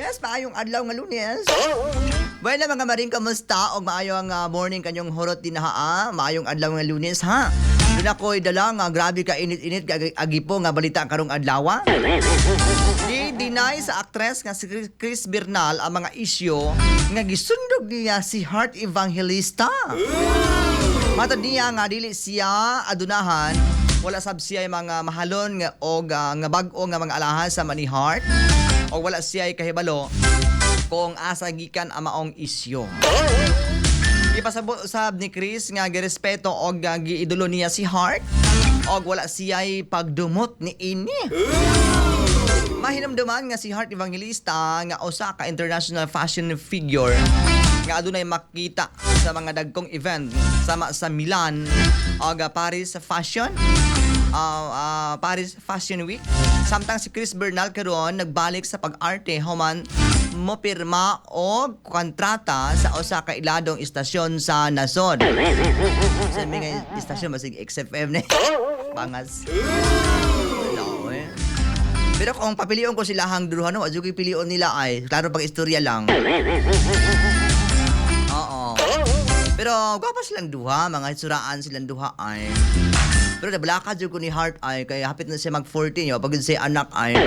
Yes, maayong adlaw nga Lunes. Bueno, mga maring, kamusta? Og maayong morning kanyong hurot din ha. Maayong adlaw nga Lunes ha. Doon ako'y dala nga grabe ka init-init ka agi po nga balita karong adlaw. Di-deny sa aktres nga si Kris Bernal ang mga isyu nga gisundog niya si Heart Evangelista. Matod niya nga dili siya adunahan, wala sab siya mga mahalon nga og nga bag-o nga mga alahas sa ni Heart o wala siya kahibalo kung asa gikan ang maong isyu. Ipasabot usab ni Kris nga girespeto og giidolo niya si Heart og wala siya'y pagdumot ni ini. Mahinumduman nga si Heart Evangelista nga usa ka international fashion figure nga adunay makita sa mga dagkong event sama sa Milan og Paris Fashion Paris Fashion Week. Samtang si Kris Bernal karon nagbalik sa pag-arte human mopirma og kontrata sa usa ka iladong istasyon sa nasod. Sa mga istasyon, basig XFM ni. Bangas. No, eh. Pero kung papilion ko sila hang duha, no, adyo pilion nila ay klaro pag istorya lang. Oo. Pero gwapa silang duha, mga hitsuraan silang duha ay. Pero nabalaka jud ko ni Heart ay kaya hapit na siya mag 40 yo pag siya anak ay.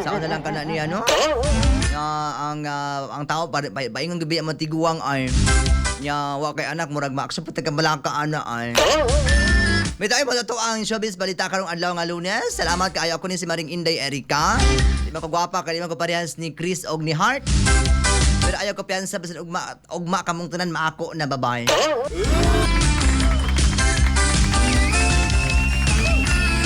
Sao na lang kana niya, no? Nga ang tao pa paingon gabi ang matiguang ay. Nya wa kay anak, murag maaksa pa ka balaka ana ay. May tayo mo to ang showbiz balita karong adlaw nga Lunes. Salamat kaayo, ako ni si Maring Inday Erika. Di man ko gwapa kay di man ko parehas ni Kris og ni Heart. Pero ayaw ko piyansa bisan ugma ugma kamong tanan maako na babay.